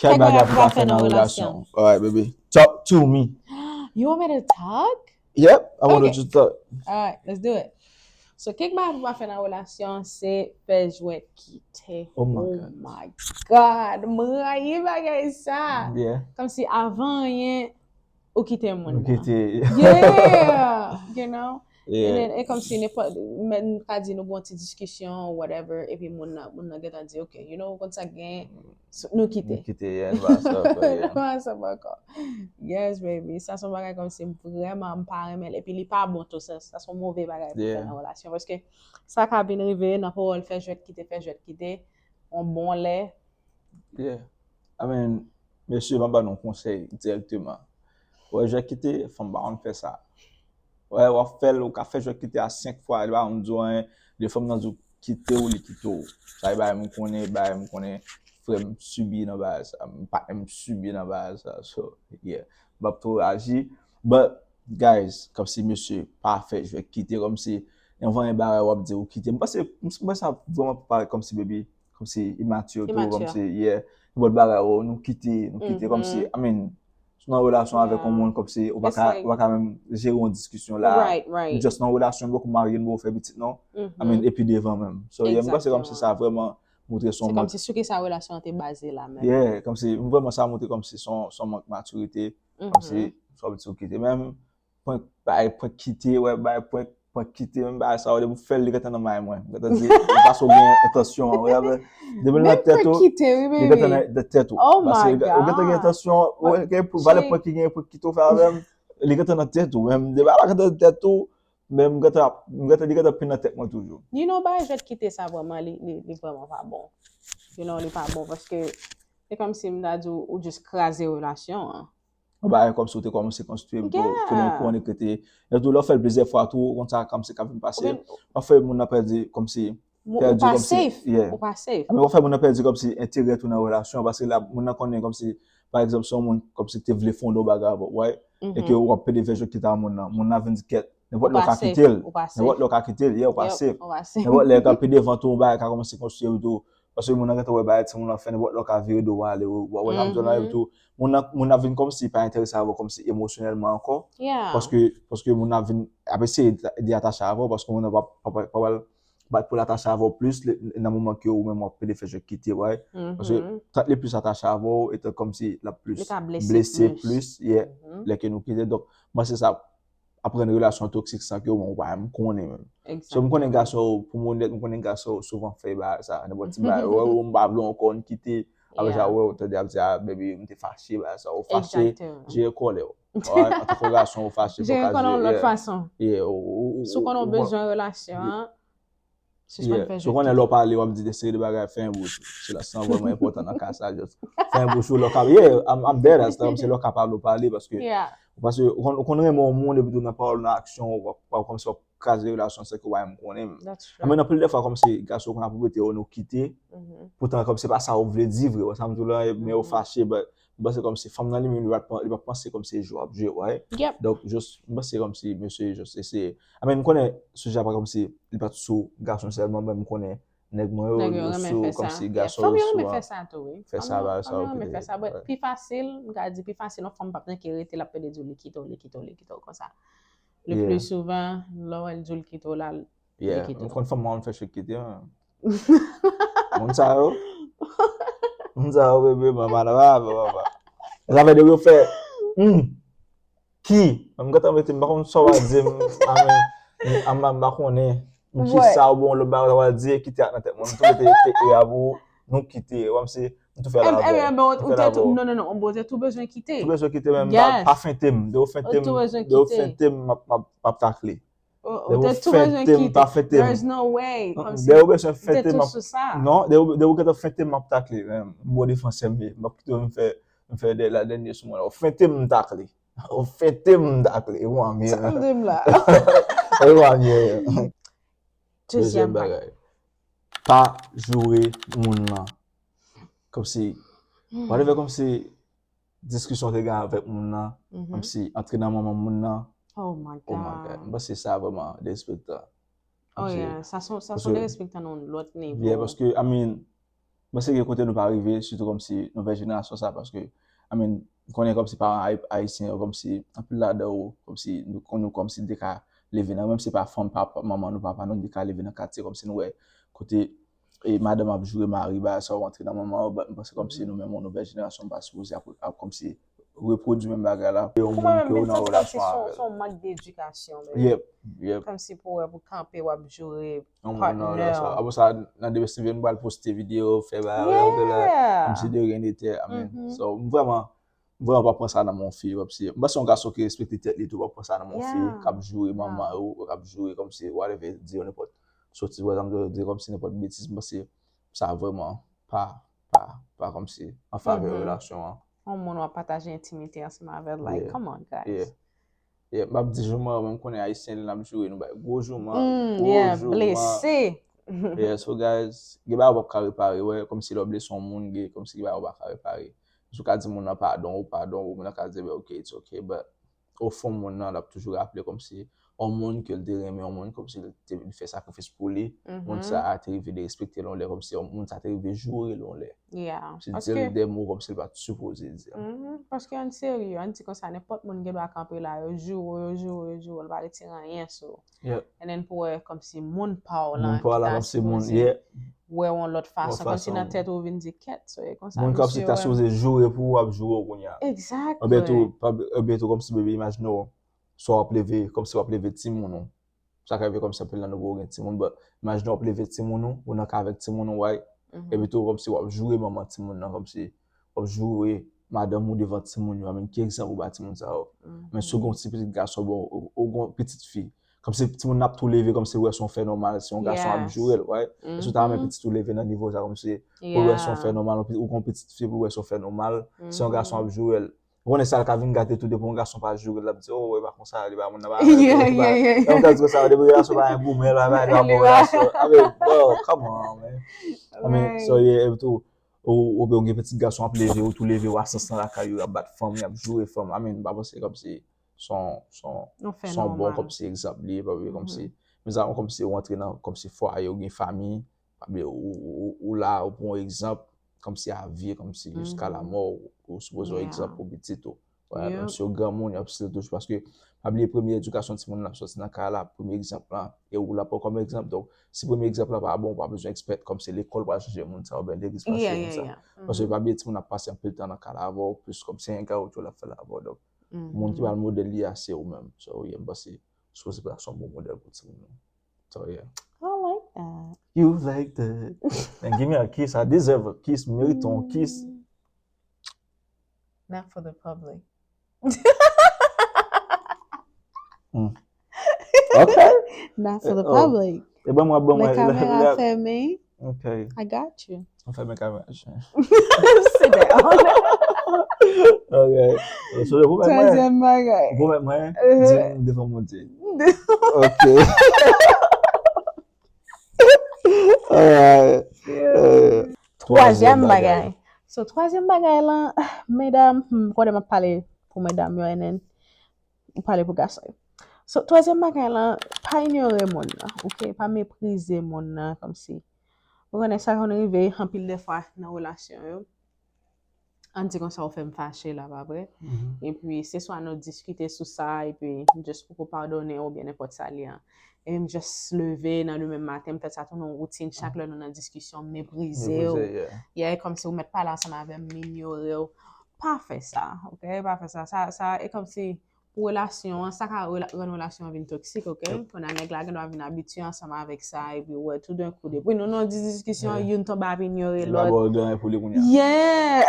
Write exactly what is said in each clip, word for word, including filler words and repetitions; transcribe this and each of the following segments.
Kèk bagay pou pa fè nan relasyon. Alright, baby. Talk to me. You want me to talk? Yep, I want to talk. Alright, let's do it. So, kèk bagay pou pa fè nan relasyon, se fè jwèt kite. Oh my God. My God. M rayi bagay sa. Yeah. Kòmsi avan anyen, ou kite moun Ou nan. kite. Yeah, you know? Yeah. E kòmsi nenpòt, men nou ka di nou gon ti diskisyon, whatever, epi moun nan, moun nan gentan di, ok, you know, konn sa gen, nou kite. Nou kite, yeah, nou pa sa ankò, yeah. Nou pa sa ankò. Yes, baby. Sa se yon bagay kòmsi m vrèman m pa renmen l. Epi li pa bon tou, sa, sa se yon move bagay pou fè nan relasyon. Paske sa ka vin rive nan pawòl fè jwèt kite, fè jwèt kite, yon bon lè. Yeah. I mean, mesye, m ap ba nou konsèy dirèkteman. Wè, jwèt kite, fanm pa konn fè sa. Wè, w ap fè l, ou ka fè jwèt kite a senk fwa, li pa konn di w anyen. Lè fanm nan di w kite w, li kite w. Sa e bagay m konnen, bagay m konnen, frè m sibi nan bagay sa. M patnè m sibi nan bagay sa. So, yeah. M ap tou reyaji. But, guys, kòmsi mesye, pa fè jwèt kite, kòmsi, yon vanyen bagay w ap di ou kite. M panse, m panse sa vrèman pa kòmsi baby, kòmsi imati tou, Immature. Kòmsi, yeah. Yon bòt bagay, oh, nou kite, nou kite, kòmsi, I mean, si w nan relasyon avèk yon moun, kòmsi, ou pa It's ka, like- ou pa ka menm jere yon diskisyon la. Right, right. Just nan relasyon, ou poko marye, ou poko fè pitit, non. I mean, epi devan menm. So, yeah, m panse kòmsi sa vrèman montre Se son mank. Kòmsi sou ki sa relasyon an te baze la menm. Yeah, kòmsi, m vrèman sa montre kòmsi son, son mank matirite, kòmsi, sa w di ou kite. Menm, prank, bay prank kite, wè, bay prank, prank kite, menm bagay sa, ou depi w fè l, li gentan nan may mwen. Gentan di, ou pa sou gen entansyon, wè, depi l nan tèt ou, Kite, wi, li gentan baby. Nan nan tèt ou. Oh my Paske ou gentan gen God. Entansyon, ou gen pou valè prank ki gen prank kite w fè avè m, li gentan nan tèt ou, menm, depi a pa gentan nan tèt ou, menm, gentan, gentan, li gentan pin nan tèt mwen toujou. You know, bay jwèt kite sa vrèman, li, li, li vrèman pa bon. You know, li pa bon, paske, se kòmsi m ta di w, ou just kraze relasyon an. Yon bagay kòmsi ou te kòmanse konstwi, pou, pou nou konnen ke te, e tou, lè w fè l plizyè fwa tou, konn sa kòmsi k ap vin pase, w ap fè moun nan pèdi, kòmsi, Ou pa safe, ou pa safe. Men w ap fè moun nan pèdi kòmsi enterè tou nan relasyon, paske la, moun nan konnen kòmsi, pa egzanp, se yon moun kòmsi ki te vle fè yon bagay avè w, right? E ke w ap pede fè jwèt kite a moun nan, moun nan vin di kèt, nenpòt lè w ka kite l, nenpòt lè w ka kite l, yeah, ou pa safe. Nenpòt lè k ap pi devan tou, yon bagay ka kòmanse konstwi tou, paske moun nan gentan wè bagay timoun nan fè, nenpòt lè w ka vire do w ale, w ap wè sa m di w la, epi tou, moun nan, moun nan vin kòmsi pa enterese avè w kòmsi emosyonèlman ankò, paske, paske moun nan vin ap eseye de atache avè w, paske moun nan pa, pa, pa, pa, bat pou l atache avè w plis nan moman ke ou menm w ap pede fè jwèt kite, right? Paske tant li plis atache avè w, e tan kòmsi l ap plis blese plis, yeah, lè ke nou kite. Donk, mwen se sa, aprann relasyon toksik sa ke ou pa menm konnen menm. So, m konnen gason, pou m onèt, m konnen gason souvan fè bagay sa, nenpòt ti bagay, wè, ou m pa vle ankò, n kite, apre sa, wè, ou tande ap di, ah, baby, m te fache, bagay sa, ou fache, jere kòlè w. Antanke gason, ou fache, jere kòlè w lòt fason. Si w konnen w bezwen relasyon an, sispann fè jwèt. Si w konnen lè w pale, w ap di de seri de bagay, fè yon bouch ou. Se la, sa vrèman enpòtan nan ka sa, just fè yon bouch ou, lè w kapab, yeah, I'm, I'm dead ass, se lè w kapab ou pale, paske, paske ou konn, ou konn renmen yon moun, epi tou nan pawòl, nan aksyon, w ap, w ap kòmsi w ap kraze relasyon, se ke w pa menm konnen. Men anpil de fwa, kòmsi gason konn ap repete, oh, nou kite, poutan kòmsi se pa sa ou vle di vre, wè sa m di w la, men ou fache, but m panse kòmsi fanm nan li menm, li pa, li pa panse kòmsi se jwe w ap jwe, right? Donk, just, m panse kòmsi mesye just eseye. I mean, m konnen sijè a pa kòmsi li pa t sou gason sèlman, men m konnen nèg mwen yo, yo sou kòmsi gason yo sou an. Fè sa, ba sa, ok. Pi fasil, m ka di pi fasil, yon fanm p ap nan ki rete, l ap pede di w li kite w, li kite w, li kite w konsa. Le pli souvan, lè w wè l di w l kite w la, li kite w. M konn fanm mwen fè chèk kite, men. Moun sa yo. Moun sa yo, bebe, mama, mama, mama. Sa fè depi yo fè, hmm, ki, m gentan mete, m pa konn sa w a di, m, a, m, m, m pa konnen. M ki sa ou bon, lòt bagay ou a di, kite ak nan tèt mwen. M tou mete te e a pou nou kite, kòmsi, m tou fè l avè w. M fè l avè w. Non, non, non, ou te tou bezwen kite. Tou bezwen kite, men pa fente m. De ou fente m, de ou fente m, m ap, m ap, m ap takle. Ou te tou bezwen kite. There's no way. De ou bezwen fente m, m ap, non, de ou, de ou gentan fente m, m ap takle. M bon defansè m ye. M ap kite w, m fè, m fè de la dènye sou mwen la. Ou fente m, m takle. Ou fente m, m takle. E mwen menm. Sa m di m la. E mwen menm. Dezyèm bagay. Pa joure moun nan. Kòmsi, whatever, kòmsi diskisyon w te gen avèk moun nan, kòmsi antre nan manman moun nan. Oh my God. M panse sa vrèman derespektan. Oh yeah, sa son, sa son derespektan nan yon lòt nivo. Yeah, paske, I mean, Mwen se gen kote nou pa rive, sitou kòmsi nouvèl jenerasyon sa, paske, I mean, m konnen kòmsi paran ay- ayisyen yo, kòmsi anpil ladan yo, kòmsi nou konn nou kòmsi te ka leve nan, menm se pa fanm, papa, manman nou, papa nou, nou te ka leve nan katye, kòmsi nou wè kote e madanm ap joure mari, bagay sa yo rantre nan manman yo, but m panse kòmsi nou menm, yon nouvèl jenerasyon, nou pa sipoze ap, ap kòmsi repwodui menm bagay la. Pou yon moun ke ou nan relasyon avè l. Pou mwen menm, m santi kòmsi se yon mank de edikasyon, baby. Yep, yep. Kòmsi pou wè, pou kanpe, w ap joure yon moun nan relasyon. Apre sa, nan demen si nou pral poste videyo, fè bagay, fè bagay, kòmsi de rien n'était, I mean. So, m vrèman, m vrèman pa pran sa nan men yon fi, kòmsi, m panse yon gason ki respekte tèt li tou, pa pran sa nan men yon fi, k ap joure manman yo, k ap joure kòmsi, whatever, di yo nenpòt sotizwa, di kòmsi nenpòt betiz, m panse sa vrèman pa, pa, pa kòmsi an favè relasyon an. Yon moun w ap pataje entimite ansanm avè l, like, come on, guys. Yeah, m ap di jouman, men m konnen ayisyen, lè n ap joure, nou bay gwo jouman, gwo jouman. Blese. Yeah, so guys, gen bagay w p ap ka repare, wè, kòmsi lè w blese yon moun, gen, kòmsi gen bagay w pa ka repare. Si w ka di moun nan padon, ou padon, moun nan ka di, "Ben, ok, it's ok," but ofon moun nan, l ap toujou raple kòmsi yon moun ke l te renmen, yon moun kòmsi l te vin fè sakrifis pou li, moun sa a te rive derespekte l yon lè, kòmsi yon moun sa te rive joure l yon lè. Yeah, paske di l de mo kòmsi l pa t sipoze di l. Paske ann serye, ann di konsa, nenpòt moun gen dwa kanpe la, yo joure w, yo joure w, yo joure w, l pa retire anyen sou ou. And then pou wè kòmsi moun pa w lan ki ta sipoze wè w yon lòt fason, kòmsi nan tèt ou vin di, "Kèt, so e konsa misye wè m." Moun kòmsi ta sipoze joure pou ou, ap joure w kounye a. Exactly. Oubyen tou, oubyen tou kòmsi, baby, imajine w, swa w ap leve, kòmsi w ap leve timoun ou. Sa ka rive kòmsi anpil nan nou gen timoun, but imajine w ap leve timoun ou, ou nan kay avèk timoun ou, right? Epi tou kòmsi w ap joure manman timoun nan, kòmsi w ap joure madanm ou devan timoun yo. I mean, ki egzanp ou ba timoun sa yo? Men si w gen yon ti pitit gason, bon, ou, ou gen yon pitit fi, kòmsi timoun nan ap tou leve, kòmsi l wè se yon fè nòmal, si yon gason ap joure l, right? Èske w ta renmen pitit ou leve nan nivo sa, kòmsi pou l wè se yon fè nòmal, ou gen yon pitit fi pou l wè se yon fè nòmal, si yon gason ap joure l? Ou konnen sa l ka vin gate tou, depi yon gason pa joure l, l ap di, "Oh, e pa konsa, li pa moun nan pa avè l, li pa," e yon kaz konsa, depi relasyon pa gen goumen, pa, pa, li pa bon relasyon. I mean, bro, come on, man. I mean, so, yeah, epi tou, ou, oubyen ou gen pitit gason ap leve, ou tou leve, ou asans nan lakay yo, y ap bat fanm, y ap joure fanm. I mean, m pa panse kòmsi se yon, se yon, se yon bon kòmsi egzanp li ye, pa vre kòmsi. Men sa, kòmsi ou antre nan, kòmsi fwaye, ou gen fanmi, pa bliye, ou, ou, ou la, ou pran yon egzanp, kòmsi a vi, kòmsi jiska lamò, ou, ou sipoze yon egzanp pou pitit ou. Wè, menm si yo granmoun, y ap still toujou, paske, pa bliye, premye edikasyon timoun nan ap sòti nan kay la, premye egzanp lan, e ou la pran kòm egzanp. Donk, si premye egzanp lan pa bon, ou pa bezwen expect kòmsi lekòl pral chanje moun sa, oubyen legliz pral chanje moun sa. Paske, pa bliye, timoun ap pase anpil tan nan kay la avè w, plis kòmsi hang out yo l ap fè la avè w. Donk, moun ki pral modèl li a, se ou menm. So, yeah, m panse, sipoze pral se yon bon modèl pou timoun nan. So, yeah. I like that. You like that. And give me a kiss. I deserve a kiss. M merite yon kiss. Not for the public. Ok. Not for the public. E ban mwen, ban mwen. Men kamera fèmen. Ok. I got you. An fèmen kamera. Sit down. Ok. So, pwomèt mwen. Twazyèm bagay. Pwomèt mwen. Di m devan Bondye. Ok. Alright. Twazyèm bagay. So, twazyèm bagay lan, medam, m konnen m ap pale pou medam yo, and then ou pale pou gason yo. So, twazyèm bagay lan, pa inyore moun nan, ok? Pa meprize moun nan, kòmsi. Ou konnen sa konn rive anpil de fwa nan relasyon yo. Ann di konsa, ou fè m fache la, pa vre? Epi, se swa nou diskite sou sa, epi m just poko padone w oubyen nenpòt sa li an. Epi m just leve nan lemenm maten, m fè sa tounen yon woutin, chak lè nou nan diskisyon, m meprize w. Yeah, e kòmsi ou mèt pale ansanm avè m, m inyore w. Pa fè sa, ok? Pa fè sa. Sa, sa, e kòmsi pou relasyon an, sa ka rela- rann relasyon an vin toksik, ok? Kounye a nèg la gen dwa vin abitye ansanm avèk sa, epi ou wè toudenkou, depi nou nan diskisyon, youn tonbe ap inyore lòt. Li pa ba w de anyen pou li kounye a. Yeah!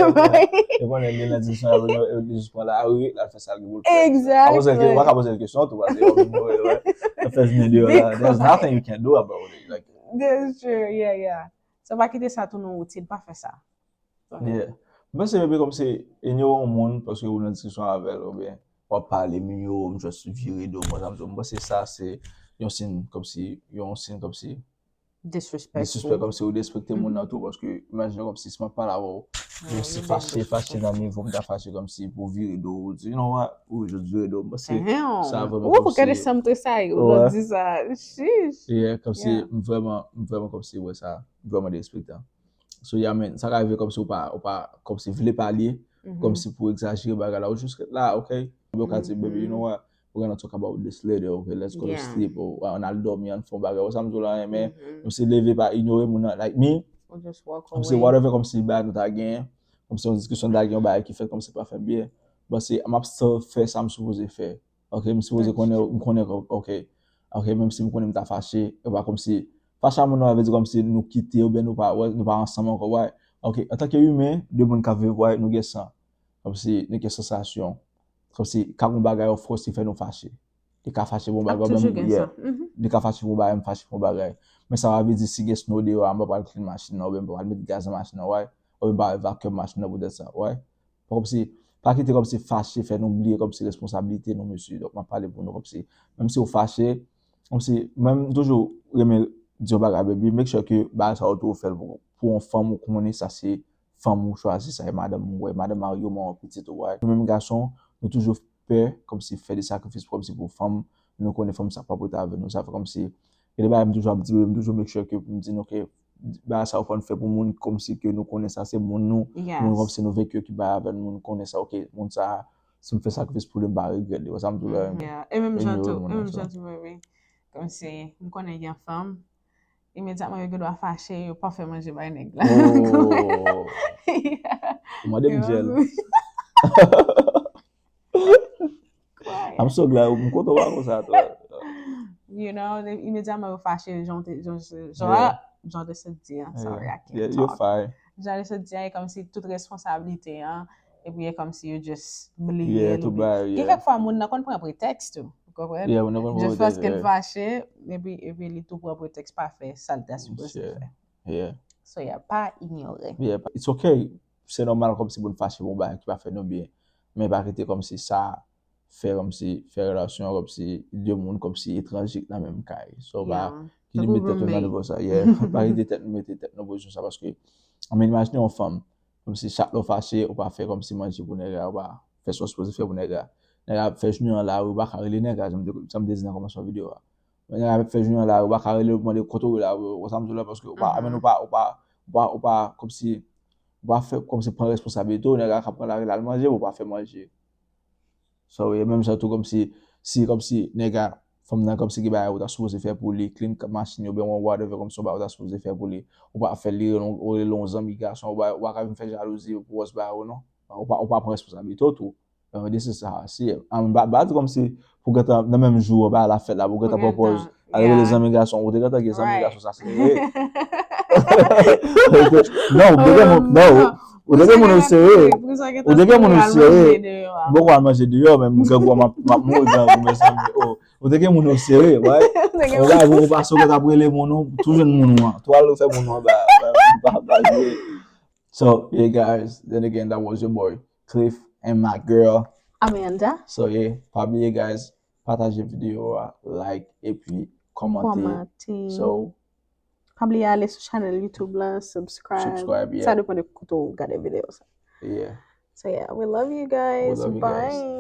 Ou konnen li nan diskisyon avè w, li jis pran lari, l al fè sa l gen pou l fè. Exactly. Ou pa ka poze l kesyon tou, paske w ap inyore l, l ap fè jounen deyò la. There's nothing you can do about it. Like, that's true, yeah, yeah. So, pa kite sa tounen yon woutin, pa fè sa. Yeah. M panse, baby, kòmsi inyore yon moun paske ou nan diskisyon avè l, oubyen w ap pale, m inyore w, m just vire do, m konsa, m di w, m panse sa se yon siy, kòmsi, yon siy, kòmsi disrespect, kòmsi ou derespekte moun nan tou, paske imajine kòmsi si m ap pale avè w, yon siy fache, fache nan nivo m ta fache, kòmsi pou vire do, ou di, you know what, ou just vire do, m panse sa vrèman kòmsi. Ou gade sa m trese a, ou di sa, chiche. Yeah, kòmsi m vrèman, m vrèman kòmsi wè sa, m vrèman derespekte. So, yeah, man, sa ka rive kòmsi ou pa, ou pa, kòmsi vle pale, kòmsi pou egzajere bagay la, ou jis ret la, ok? Yo ka di, baby, you know what? We're gonna talk about this later, ok? Let's go to sleep, ou ann al dòmi, ann fè yon bagay, ou sa m di w la, men, kòmsi leve pa inyore moun nan, like me, kòmsi whatever, kòmsi bagay nou ta genyen, kòmsi yon diskisyon ta gen, yon bagay ki fèt, kòmsi pa fè m byen, but se, m ap still fè sa m sipoze fè, ok? M sipoze konnen, m konnen, ok, ok, menm si m konnen m ta fache, e pa kòmsi, fache a moun nan, vle di kòmsi nou kite, oubyen nou pa, wè, nou pa ansanm ankò, wè, ok? Antanke imen, de moun k ap viv, wè, nou gen san, kòmsi nou gen sansasyon, kòmsi ka gon bagay of course ki fè nou fache. Li ka fache pou yon bagay, ou menm, yeah. Li ka fache pou yon bagay, m fache pou yon bagay. Men sa pa vle di si gen snow deyò a, m pa pral clean machin nan, oubyen m pa pral met gaz nan machin nan, wè. Oubyen m pa pral vacuum machin nan poutèt sa, wè. Kòmsi, pa kite kòmsi fache fè nou bliye kòmsi responsablite nou, mesye. Donk, m ap pale pou nou kòmsi, menm si w fache, kòmsi, mwen, m toujou renmen di yon bagay, baby, make sure ke bagay sa yo tou ou fè l pou, pou yon fanm ou konnen sa se fanm ou chwazi, sa e madanm ou, wè, madanm mari ou, manman pitit ou, wè. Nou menm gason, nou toujou pè, kòmsi fè de sakrifis, kòmsi pou fanm, nou konnen fanm sa p ap rete avè nou, sa fè kòmsi, gen de bagay m toujou ap di, m toujou make sure ke pou m di nou ke bagay sa yo fò n fè pou moun, kòmsi ke nou konnen sa se moun nou, moun kòmsi nou veki yo ki bay avè n, moun konnen sa, ok, moun sa, si m fè sakrifis pou li, m pa regrèt li, wè sa m di w la, e menm jan tou, e menm jan tou, baby. Kòmsi, m konnen gen fanm, imedyatman yo gen dwa fache, yo pa fè manje bay nèg la. Ou mande m dyèl. I'm so glad m kontan w pa konsa tou. You know, imedyatman yo fache, jan te, jan te sot di an, sorry, I can't talk. Jan te sot di an, e kòmsi tout responsablite an, epi e kòmsi yo just bliye l. Gen kèk fwa moun nan konn pran pretèks tou. Ou konprann? Just paske l fache, epi, epi li tou pran pretèks pa fè sa l ta sipoze fè. So, yeah, pa inyore. Yeah, it's okay. Se nòmal kòmsi pou n fache pou yon bagay ki pa fè nou byen. Men pa kite kòmsi sa fè kòmsi, fè relasyon an kòmsi de moun kòmsi etranje ki nan menm kay. So, pa kite mete tèt nou nan nivo sa. Yeah, pa kite tèt nou, mete tèt nou nan pozisyon sa paske, I mean, imajine yon fanm, kòmsi chak lè w fache, ou pa fè kòmsi manje pou nèg la, ou pa fè sa w sipoze fè pou nèg la. Nèg la ap fè jounen an lari, ou pa ka rele nèg la, jan m te, jan m te di nan kòmansman videyo a. Nèg la ap fè jounen an lari, ou pa ka rele l pou mande kote w ye la, ou wè sa m di w la, paske ou pa, I mean, ou pa, ou pa, ou pa, ou pa kòmsi, ou pa fè kòmsi pran responsablite w, nèg la ka pran lari l al manje, ou pa fè manje. So, e menm jan tou kòmsi, si kòmsi nèg la, fanm nan kòmsi gen bagay ou ta sipoze fè pou li, clean machin yo, oubyen whatever kòmsi yon bagay ou ta sipoze fè pou li, ou pa fè l, li rele yon, ou rele yon zanmi gason, ou pa, ou pa ka vin fè jalouzi pou wòs bagay ou non. Ou pa, ou pa pran responsablite w tou. This is how I see it. Ba, ba di kòmsi pou gentan nan menm jou an, ba la fèt la, pou gentan pran pòz, al rele zanmi gason, ou te gentan gen zanmi gason sa sere. Non, ou te gen moun, non, ou te gen moun ou sere. Ou te gen moun ou sere. Bon, ou al manje deyò, men grangou m ap, m ap mouri grangou, mezanmi. Oh, ou te gen moun ou sere, right? Ou pa, ou pa sou ap rele moun ou, tou jwenn moun ou an. Tou al fè moun ou an, ba, ba, ba, ba, jwe. So, yeah, guys, then again, that was your boy, Cliff, and my girl, Amanda. So, yeah, pa bliye, guys, pataje videyo a, like, epi kòmante. So, pa bliye ale sou channel YouTube la, subscribe. Sa depann de kote w gade videyo sa. Yeah. So, yeah, we love you guys. Bye.